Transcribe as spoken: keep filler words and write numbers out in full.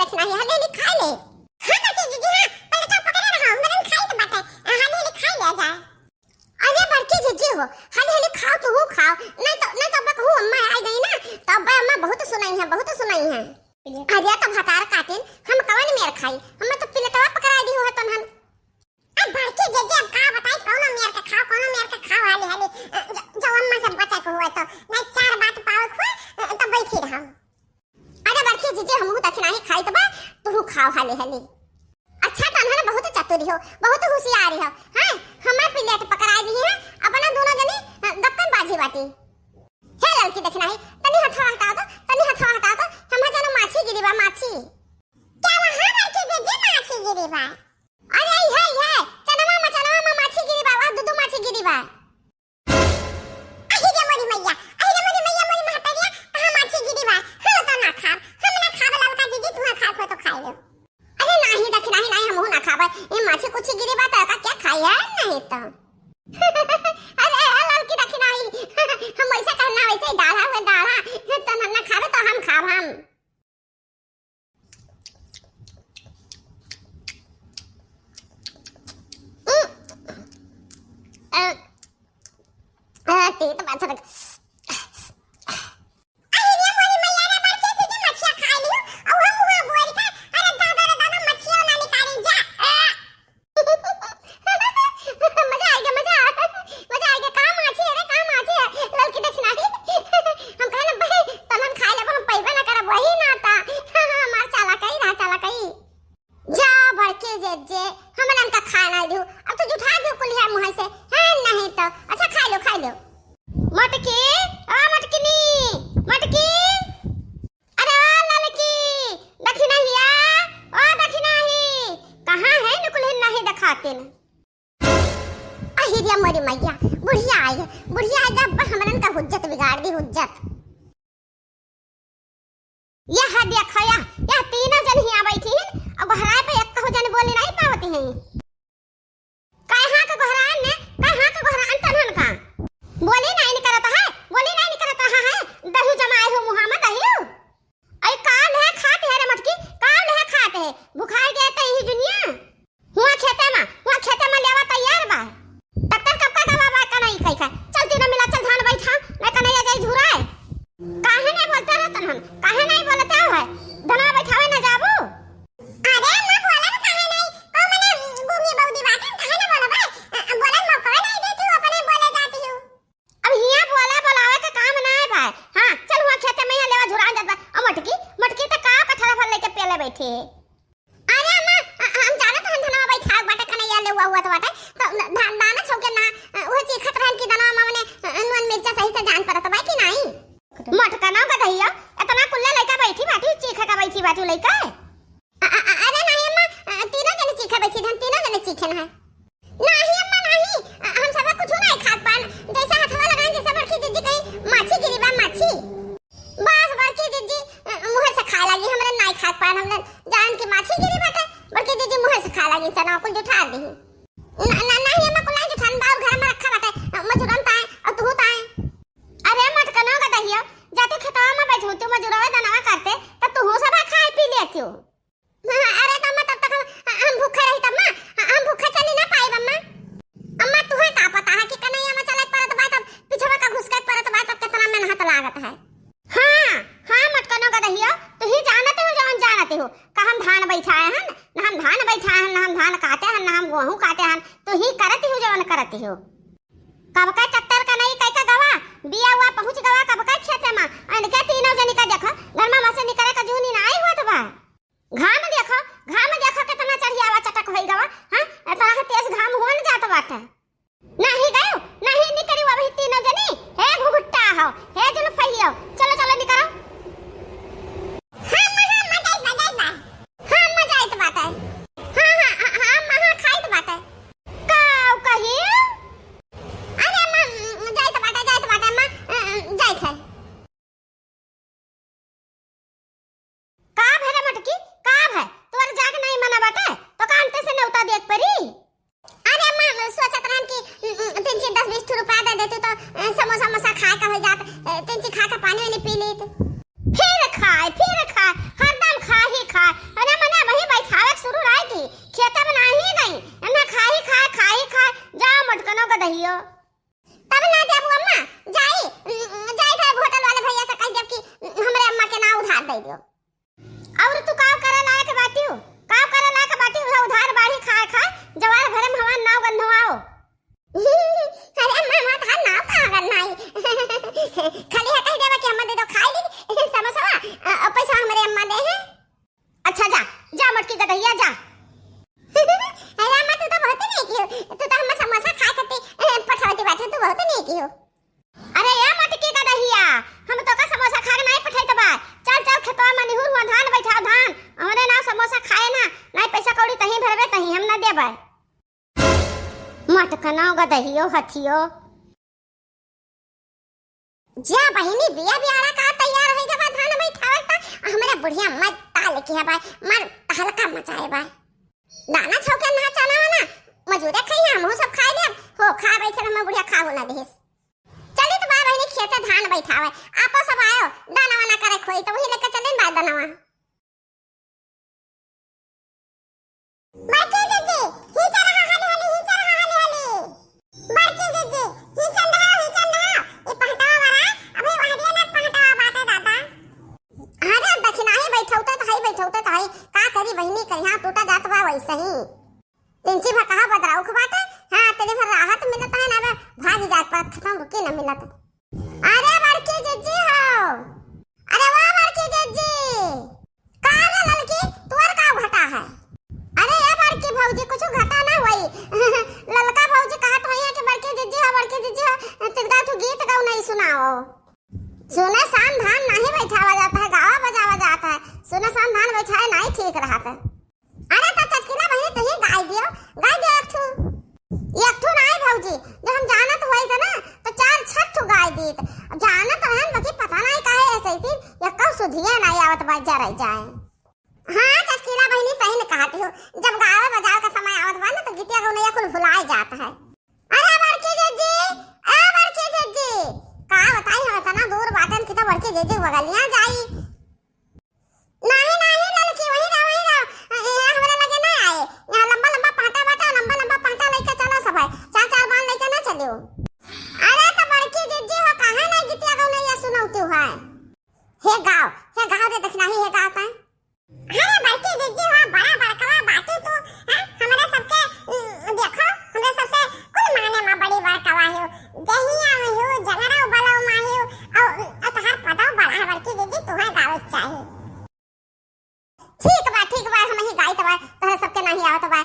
दखिनही, हाली हाली खाइ ले। हाँ बड़की जिज्जी, हाँ, पहिले तो पकड़े रहो, हमरे में खाई तो बाटे, हाली हाली खाइ ले जाए। अरे बड़की जिज्जी हो, हाली हाली खाओ, तुहू खाओ, नहीं तो, नहीं तो अब्बा कहूँ अम्मा आ गई ना, तो अब्बा अम्मा बहुत सुनाई है, बहुत सुनाई है। अरे तो भतार काटिन, हम कवन मेर खाई, हमें तो प्लेटवा पकड़ाइ दिहो है तनहन। अब बड़की जिज्जी अब का बताई, कौनो मेर के खाओ, कौनो मेर के खाओ, हाली हाली, अ, ज-, जब अम्मा से बचे के हुए तो, नहीं चार बात पावे के हुए, अ, तो बैठी रहो। अरे बड़की जिज्जी, हमहू दखिनही खाइत बा, तुहू खाओ हाली हाली। अच्छा, तनहन बहुत चतुरी हो, बहुत होशियारी हो। हैं, हमार प्लेट पकड़ाइ दिहे हैं, अपना दोनों जनी, अ, दक्कन बाजी बाटी। हे ललकी दखिनही, तनी हथवा हटाओ तो, तनी हथवा हटाओ तो, हमार जानो माछी गिरी बा, माछी। का हुआ बड़की जिज्जी, माछी गिरी बा? अरे, ई है, ई है, चनवा मा, चनवा मा माछी गिरी बा, वाह, दू दू माछी गिरी बा। अहि रे मोरी मैया, अहि रे मोरी मैया, मोरी महतरिया, कहाँ माछी गिरी बा? हम तो ना खाब, हम ना खाब ललका जिज्जी, तुहा खाए को तो खाइ लो। अरे नाही दखिनही, नाही, हमहू ना खाब। ए माछी कुछी गिरी बा त का क्या खाई है? नहीं तो। अरे ए ललकी दखिनही, हम वैसे कहना, वैसे ही डाढ़ा हुए डाढ़ा, तो हम ना खाबे तो हम खाब हम। उम, अ, अ, तीत बात है। अरे रे मोरी मैया रे, बड़की जिज्जी मछिया खाइ लियो, अउ हम हुआ बोल के, अरे दादा रे दादा, मछिया ना निकाली जा। अ। मजा आइगा, मजा, मजा आइगा। का माछी है रे, का माछी है? ललकी दखिनही। हम कहे ना, भाई, तनहन खाइ लेबो, हम पइबे ना करब, वही ना ता। हमार चालाकई रहा, चालाकई। जा बड़की जिज्जी, हमनन का खाए नाहीं दिहू। अब तो जुठा दिहू कुलिया मुँह से। हैं, नहीं तो। अच्छा, खाइ लो, खाइ लो। मटकी, ओ मटकिनी, मटकी। अरे ओ ललकी, दखिनहिया, ओ दखिनही, कहाँ है? निकुल ही नहीं देखातिन। अहि रे मोरी मैया, बुढ़िया आइ है, बुढ़िया आइ है, अब हमरन का हुज्जत बिगाड़ दी, हुज्जत। यह देखो या, यह तीनों जन हियाँ बैठी हैं, अउ गोहराए पे एक कहू जन बोली नाहीं पावती हैं। कहाँ के गोहरान ने, कहाँ के गोहरान तनहन का? बोली नाहीं निकरत है, बोली नाहीं निकरत है, दही जमाए हो मुँहा में दही। अई का लेहे खात है रे मटकी, का लेहे खात है? भुखाई गए त यही दुनिया। हुआ खेते मा, हुआ खेते मा लेवा तैयार बा। ट्रैक्टर कब का गवा बा कनई कई का। चल तीनों मिला चल धान बैठा, नहीं कनैया जाई झुराए। काहे नहीं बोलते रहतन हम? काहे नहीं बोलते हो है? धनवा बैठावे न जाबू? अरे अम्मा बोला न काहे नहीं? कौ मने गूंगी बौदी बाटे, काहे न बोला भाई? अ, अ, बोला मौका नहीं देती हो, अपने बोले जाती हो। अब हियाँ बोला बोलावे के काम ना है भाई। हाँ, चल हुआ खेते मा लेवा झुरान जात बा। अ, मटकी, मटकी त का कठरा भर लेके पेले बैठी है। अरे अम्मा, अ, हम जानत हन धनवा बैठाव बाटे कनैया लेवा हुआ त बाटे। त न-, धान दाना छौके ना, अ, उहे चीखत रहन कि धनवा मा मने, अ, नून मिर्चा सही से जान परत बा कि नाई? मटकनो का दहिया, इतना कुल्ले लइका बैठी बाटी, चीखे का बैठी बाटी लइका। अ, अ, अ, अरे नाई अम्मा, अ, तीनों जने चीखे बैठी हन, तीनों जने चीखे ना है। नाही अम्मा, नाही। अ, हम सब कुछ नाही खात पान। जैसे हथवा लगाएं, जैसे बड़की जिज्जी कहीं, "माछी गिरी बा, माछी।" बस बड़की जिज्जी, अ, मुँह से खाए लगी, हमरे नाही खात पान, हमरे जान की माछी गिरी बाटे। बड़की जिज्जी मुँह से खाए लगी, चना कुल जुठा दी। न-, न-, नाही अम्मा, कुल नाही जुठान, बाउर घर में रखा बाटे। अ, मजूरन ताए, अ, तुहू ताए। अरे मटकनो का दहिया, जाते खेतवा में बैठू, तू मजूरवा दनवा करते, त तुहू सब खाए पी लेती हो। हाँ, अरे तो अम्मा, तब तक हम, हम भूखे रही तब अम्मा, हम भूखे चली ना पाई अम्मा। अम्मा, तुहे का पता है कि कन्हैया में चले के परत बा, तब पिछवा का घुस के परत बा, तब कितना मेहनत लागत है। हाँ, हाँ, मटकनो का दहियो, तू ही जानते हो जवन जानते हो, का हम धान बैठाए हन, ना हम धान बैठाए हन, ना हम धान काटे हन, ना हम गेहूं काटे हन, तू ही करती हो जवन करती हो। कब का ट्रैक्टर का नहीं कह के गवा, बिया हुआ पहुंच गवा, कब का खेते में, इनके तीनों जनी का देखो, घर में से निकले का जूनी ना आई हुआ तो बा। घाम देखो, घाम देखो कितना चढ़ियावा चटक होई गवा, हाँ? इतना के तेज घाम होन जात बाटे। नाही गयो, नाही निकरी अबही तीनों जनी। हे घुघुट्टा हो, हे जुल्फई हो, चलो, चलो निकरो। हाँ, अम्मा, हाँ, अम्मा, जाइत बा, जाइत बा। हाँ, अम्मा, जाइत बाटे। हाँ, हाँ, हाँ, हाँ, अम्मा, हाँ, खाइत बाटे। काऊ कही? अरे अम्मा, जाइत बाटे, जाइत बाटे, अम्मा, अ, अ, जाइत है। दियो। और तू का करे लायक बाटियो? का करे लायक बाटियो? उहे उधार बाढ़ी खाए खाए, जवार भरे में हमार नाव गंधवाओ। अरे अम्मा, हमार तहार नाव कहाँ गंधाई? खाली है कह देबा कि अम्मा दे दो, खाई ली समोसवा, अ, अ, पैसा हमरे अम्मा दे हैं। अच्छा जा, जा मोटकी गदहिया जा। अरे अम्मा, तू तो बहुत नेक हो, तू तो हमें समोसा खाए खातिर, अ, पठवती बाटे, तू बहुत नेक हो। अरे ए मोटकी गदहिया, हम तोका समोसा खा के नाहीं पठैत बा। चल, चल, खेतवा में निहुर हुआ धान बैठाओ, धान। हमरे नाव समोसा खाए ना, नाहीं पैसा कौड़ी तहीं भरबे, तहीं हम ना देबै। मटकनो गदहियो हथियो। जा बहिनी, बिया बियाड़ा का तैयार होई गवा धान बैठावे त, हमरे बुढ़िया मत ताल के है भाई, मर तहलका मचाए बा। दाना छौके ना चना वाना, मजूरे खाई है, हमहू सब खाई लेब। हो खा बैठे, हमर बुढ़िया खाहू ना देहिस। चली त बा बहिनी खेते धान बैठावे, आपो सब आयो, दाना वाना करे खोई त वही लेके चलेन बा दनवा। बड़की जिज्जी, ही चल रहा हाली हाली, ही चल रहा हाली हाली। बड़की जिज्जी, ही चल रहा, ही चल रहा। ई पहटवा वाला, अभी वह दिया ना पहटवा बाटे दादा। अरे दखिनाही बैठौते त हई, बैठौते त हई, का करी बहिनी, करिहा टूटा जात बा वैसे ही। तिनची भर कहा बदराउख बाटे, हाँ, तनी भर राहत मिलत है ना, बे, भाग जात पर खतम रुकी न मिलत। अरे बड़की जिज्जी हो, अरे वाह बड़की जिज्जी, का रे ललकी, तोर का घटा है? अरे ए बड़की भौजी, कुछ घटा ना होई। ललका भौजी कहत होई है कि बड़की जिज्जी हो, बड़की जिज्जी हो, तिनका ठू गीत गौ नहीं सुनाओ। सुने सान धान नाही बैठावा जात है, गावा बजावा जात है। सुने सान धान बैठाए नाही ठीक रहत है। अरे त चटकिला बहिनी तुही गाय दियो, गाय दियो एक ठू। एक ठू नाही भौजी, जब हम जानत होई त ना तो चार छह ठू गाय दीत। अब जानत रहन बाकी पता नाही काहे ऐसे ही थी, या कब सुधिया नाही आवत बा जरे जाए। हाँ चटकिला बहिनी सही न कहत हो, जब गावे बजावे का समय आवत बा ना तो गीतिया गौनैया कुल भुलाए जात है। अरे बड़की जिज्जी, ए बड़की जिज्जी, का बताई हम इतना दूर बाटन की तो बड़की जिज्जी बगलिया जाई। नाही नाही ललकी, वही रहो वही रहो, ये हमरा लगे ना आए। यहाँ लंबा लंबा पाटा बाटा, लंबा लंबा पाटा लेके चलो सब है, चार चार बान लेके ना चलियो। अरे तो बड़की जिज्जी हो, काहे ना गीतिया गौनैया सुनौती है? हे गाओ, हे गाओ रे दखिनाही, हे गाओ तैं। अरे बड़की जिज्जी हो, बड़ा बड़कवा बाटी तू, हैं? हमरे सबके, उम, देखो, हमरे सबसे कुल माने में बड़ी बड़कवा हो। देहिया में हो, जंगरा बलौ माही हो, और, और तोहार पदौ बड़ा है बड़की जिज्जी, तुहे गावे के चाही। ठीक बा, ठीक बा, हम ही गाई तबा, तोहरे सबके नाही आवत बा,